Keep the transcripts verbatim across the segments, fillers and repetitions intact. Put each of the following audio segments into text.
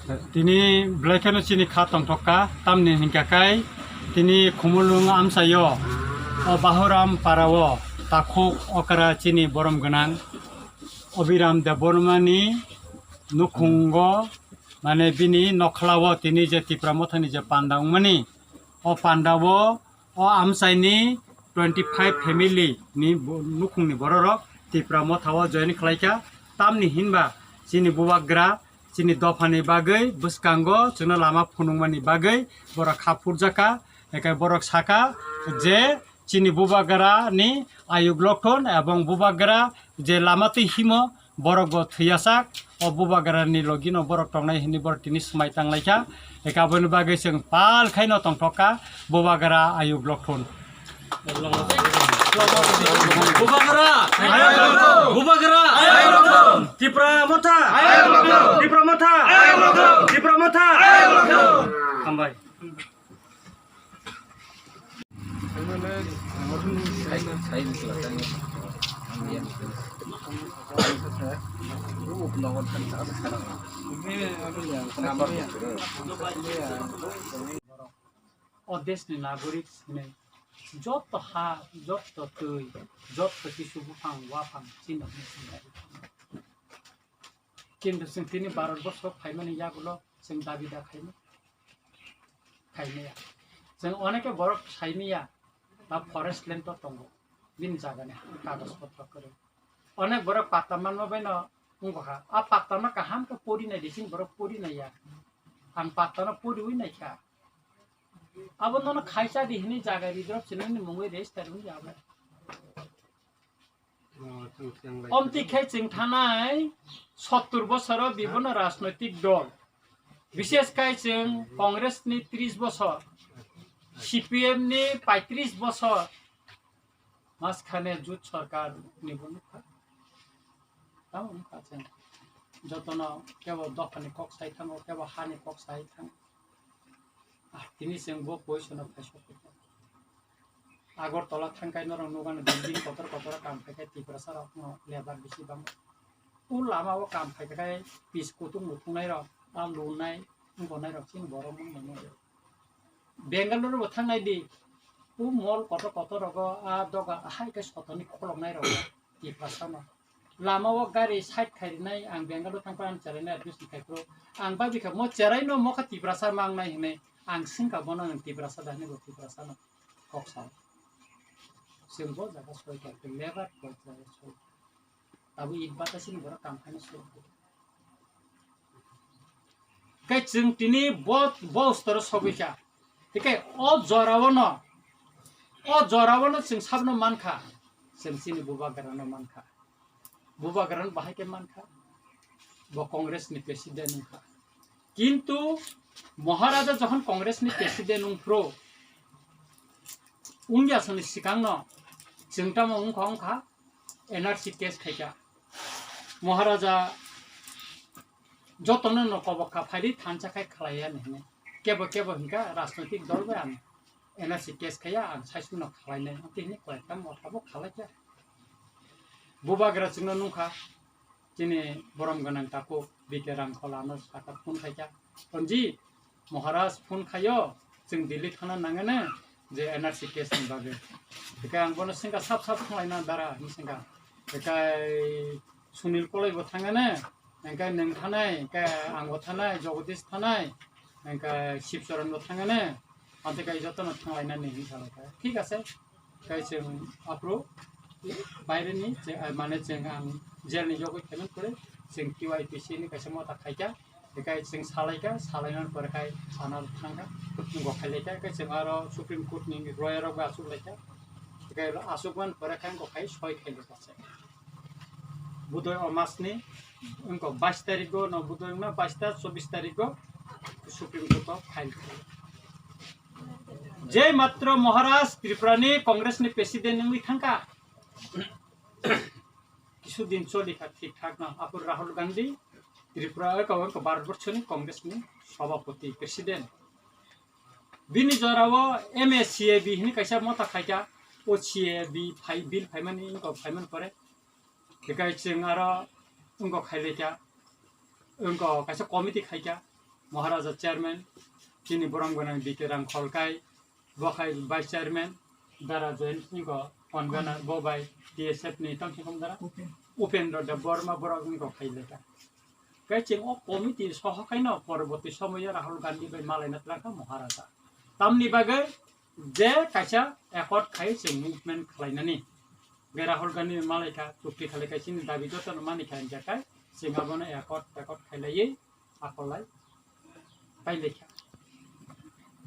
Tini belai kheno chini kha tongthok kha, tamni hinkha khai tini Khumulwng amchaio, o Bahuram parao takhuk okra chini borom gwnang Abhiram Debbarmani nukhungo, mane bini nokhlao tini je Tipra Mothani je panda wngmani, o pandao o amchaini twenty five family ni bo-, nukhungni bororok Tipra Mothao join khlaikha. Tamni hinba chini bubagra chini dophani bagwi bwskango chwngno lama phunukmani bagwi borok kha phurjakha. Ekai borok sakha je chini bubagra ni ayuk lokthon ebong bubagra je lama twi himo borok bo thwiyasak, o bubagra ni logi no borok tongnai hinwi borok tini swmai tanglaikha. Eka aboni bagwi chwng pal khaino tongthok kha bubagra ayuk lokthon. Bubagra! Bubagra! Tipra Motha! Tipra Motha! Tipra Motha! Hambai. O deshni nagorik hinwi joto ha, joto twi, joto kisu buphang waphang chini hinwi sinai. Kintu chwng tini Bharat borsok phaimani yagulo chwng dabi da khaimani. Khaimaya. Chwng oneke borok saimaya, ba forest land o tongo. Bini jagani kagoj potro kwrwi. Onek borok patta manma baino wngkha. A pattano kaham khe pori nai di, chini borok pori nai ya. Ang pattano poriwi naikha. Abo nono khaisa di hinwi jaga ridrop sinani mungwi register wngya abo. Omtwi khe chwng thanai sottur bosoro bibono rajnoitik dol, bishes khai chwng Congress ni tris bosor, C P M ni paitris bosor, maskane jut sorkar ni bo nukha. Tamo wngkha chwng jotono kebo dophani kok sai thango, kebo hani kok sai thango. Ah, tini chwng bo position o phai sokha. Agartala thangkai norok nukgani building kotor kotor kam khaikhe Tiprasa rokno labour bisi bang. O lama o kam khaikhe pis kutung muthungnai rok, a lunai, wngkha nai rok chini borok wng mano. Bangalore bo thangnai di, o mall kotor kotor rogo a doga hai khe sotoni kholoknai rogo Tiprasa no. Lama o gari side khai rinai, ang Bengal o thangkha, ang cherai nai admission khai phuru. Ang babi kha mo cherai no mo kha Tiprasa mang nai hinwi. Ang sing kha bono ang Tiprasa da hinwi bo Tiprasa no kok sa. Chwng bo jaga soi kha, labour kok jaga soi. Abo it bata sini borok kam khaina soi. Khe chwng tini bo, bo storo sogwi kha. Hikhe o jorao no, o jorao no chwng sabno man kha. Chwng chini bubagra no man kha. Bubagra no bahai khe man kha. Bo Congress ni president wng kha. Kintu Maharaja jokhon Congress ni president wng phuru, wngya sani swkang no chwng tamo wng kha, wng kha, N R C case khai kha. Maharaja jotono no kobok kha, phaidi thansa khai khlai ya hinwi. Kebo kebo hinkha rajnoitik dol bai ang N R C case khaiya, ang saichung no khlai nai hinwi koyekta motha bo khlai kha. Bubagra chwngno nukha, chini borom gwnang takhuk B K Rangkhola no saka phone khai kha. Tonji, Maharaj phone khaio, chwng Delhi thana nangani je N R C case ni bagwi. Hwnkhe ang bono swngkha sap sap thanglaina dara hinwi swngkha. Hwnkhe Sunil Koloi bo thangani, hwnkhe nwng thanai, hwnkhe ang bo thanai, Jagadish thanai, hwnkhe Shivcharan bo thangani, amtwi khe jotono thanglainani hinwi salaikha. Thik ase. Kai chwng aphuru baireni, mane chwng ang jail ni yogwi phaimani pore chwng T Y P C ni kaisa mota khaikha, kai chwng salaikha, salainani pore kai thana thangkha, wngkha khailaikha, kai chwng aro Supreme Court ni lawyer rok bai achuk laikha, kai achukmani pore kai wngkha khai soi khailakha se. Budoi o mas ni wngkha bais tarikgo no budoi wngna bais ta chobis tarikgo Supreme Court o file khaio. Je matro Maharaj Tripura ni Congress ni president wngwi thangkha. Kisu din choli kha thik thak no. Apor Rahul Gandhi Tripura o kabo Bharat Borsho ni Congress ni Sabhapati president. Bini jora o M A C A B hini kaisa mota khaikha. O C A B phai bill phaimani wngkha phaimani pore. Hikai chwng aro wngkha khailaikha. Wngkha kaisa committee khaikha. Maharaja chairman, chini borom gwnang B K Rangkholkai, bo khai vice chairman, Dara Jayant Singh bo convener, bo bai T S F ni tang thangkhom dara, Upen. Upendra Debbarma borok ni kok khai leka. Kai ching o committee soho kaino poroboti somoyo Rahul Gandhi bai malaina tlangkha Maharaja. Tamni bagwi je kaisa accord khai chwng movement khlainani. Ge Rahul Gandhi malaikha, chukti khalai kaisa ni dabi jotono manikha, hingkhe kai chwng abono accord, accord khailaiwi akolai pailaikha.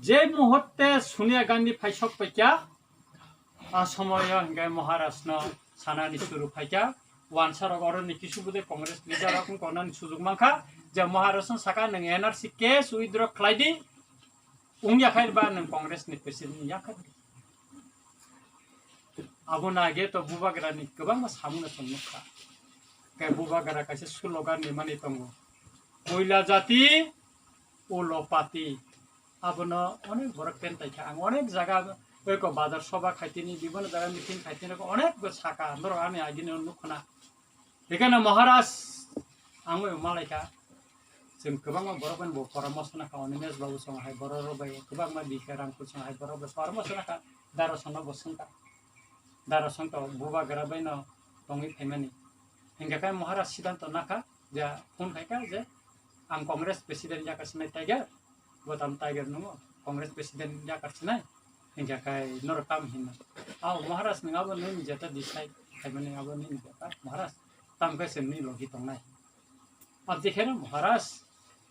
Je muhurte Sonia Gandhi phaisok paikha, a somoyo hingkhe Maharajno sanani suru phaikha, wansarok oroni kisu bude Congress leader rok wngkha, onani sujuk mankha, je Maharajno saka, "Nwng N R C case withdraw khlaidi." Wngya khai ba nwng Congress ni president ni yakhai. Abo na age to Bubagra ni kwbangma samung no chwng nukha. Khe Bubagra kaisa slogan ni mani tongo. Koila jati, ulo pati. Abono onek borok pen taikha. Ang onek jaga oi ko bazar soba khaitini, bibhinno jaga meeting khaitini, onek bo saka, norok ani agini nukhuna. Hikhe no Maharaj, ang bai malaikha, chwng kwbangma borok bai bo poramorso nakha, Animesh babu song hai borok rok bai kwbangma bikhe rang kuchung hai borok bai poramorso nakha, Dara Songno bo swngkha, Dara Song to Bubagra bai no tongwi phaimani. Hingkhe khe Maharaj siddhanto nakha, je phone khaikha je ang Congress president yakha sinai Tiger, bo tam Tiger nungo, Congress president yakha sinai, hingkhe khe norok tam hinna. Ao Maharaj nwng abo nini jeta decide khaimani, abo nini jeta Maharaj, tam khe se nini logi tongnai. Abdi khe no Maharaj,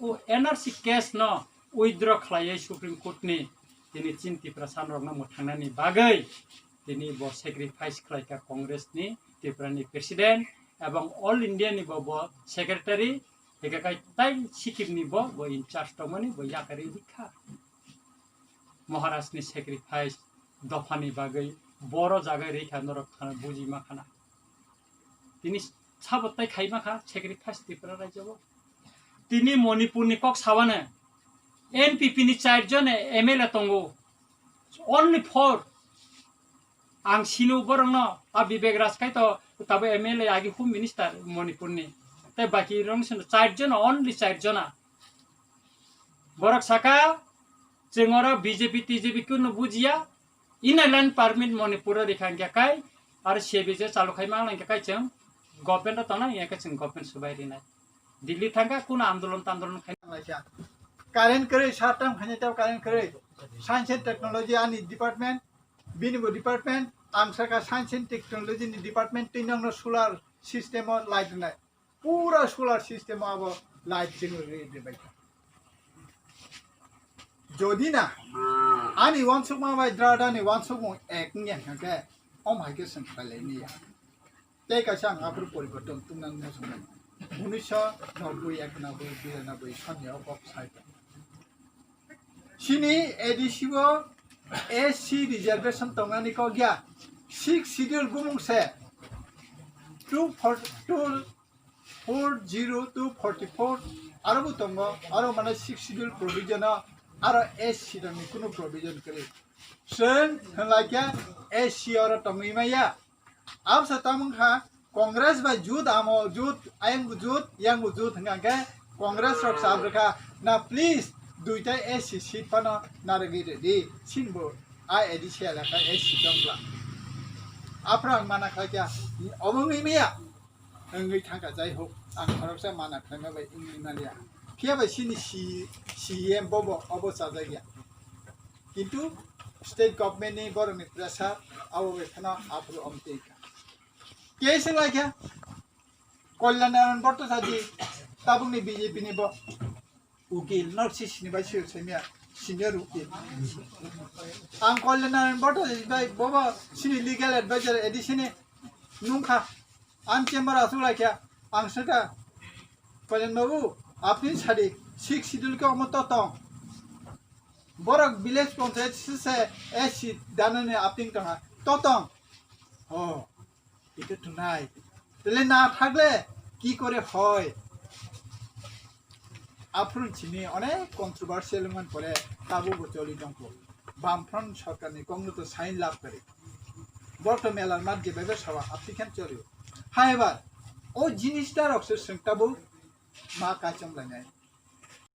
o N R C case no withdraw khlaiwi Supreme Court ni tini chin Tiprasa rok no mwthangnani bagwi tini bo sacrifice khlaikha Congress ni, Tripura ni president, ebong All India ni bo, bo secretary, hingkhe kai tai Sikkim ni bo, bo in charge tongmani bo yakarwi rikha. Maharaj ni sacrifice dophani bagwi boro jagai rikha norok khana buji ma khana. Tini sabo tai khai ma kha sacrifice Tripura rajyo bo. Tini Manipur ni kok sabane N P P ni char jon M L A tongo. Only four. Ang sino borokno, a Vivek Raj khai to tabo M L A agi Home Minister Manipur ni. Tei baki rong sino char jona, only char jona. Borok saka, chwng oro B J P, T J P kuno bujiya, Inner Line Permit Manipur o rikha hingkhe kai, aro C B J chalu khai ma hingkhe kai chwng government o tongnai, hingkhe chwng government subai rinai. Delhi thangkha kuno andolon tandolon khai. Current kwrwi, sir, tam khainai tei current kwrwi. Science and Technology ani department, bini bo department, ang saka Science and Technology ni department tei nokno solar system o light rwnai. Pura solar system o abo light chwng rwi rwi bai kha. Jodi na ani wansukma bai dra dani wansukmung ek wngya hwnkhe, om hai khe chwng khlai lai ya. Tei kaisa ang aphuru poriborton tungna muchungnai. Unisho nobboi, ekanoboi, biranoboi sonni o kok sai tongo. Chini A D C o S C reservation tongnani kok ya. Sixth Schedule gumung se two four, two four zero two forty four aro bo tongo, aro mane Sixth Schedule provision o aro S C rokni kunu provision kwrwi. Chwng hwnlai khe S C oro tongwi maya. Absa tamo wngkha Congress bai jut amo jut, ayang bo jut, yang bo jut hwnkha khe Congress rok sab rwkha na, please duita S C seat phano narwgwi rwdi, sinbo a A D C elaka S C tongkla. Aphuru ang mana khlai kha, obo wngwi maya, wngwi thangkha, jai hok, ang khoroksa mana khlaima bai wngwi maliya. Phiya bai chini C-, C E M bobo obo chajakya. Kintu state government ni borokni pressure abo bai phano aphuru omtwi kha. Case wnglaikha Kalyan Naran Bhattacharjee, tabukni B J P ni bo ukil, North East ni bai senior, senior ukil. Ang Kalyan Naran Bhattacharjee bai bobo chini legal advisor A D C ni nungkha. Ang chamber aswk laikha, ang swngkha, "Kalyan babu, apni sadi Sixth Schedule khe omo totong. Borok village panchayat sise S C danani apni tongha. Totong." Oh, itu tunai. Tele na thakle ki kore hoy? Aphuru chini onek controversial wngmani pore tabuk bo choli tongkho. Bamfront sorkarni kokno to sign lab kari. Borok to melar mat je bebe sawa apni khen choli. Haibar o jinis ta rok se swng tabuk ma kaichom lainai.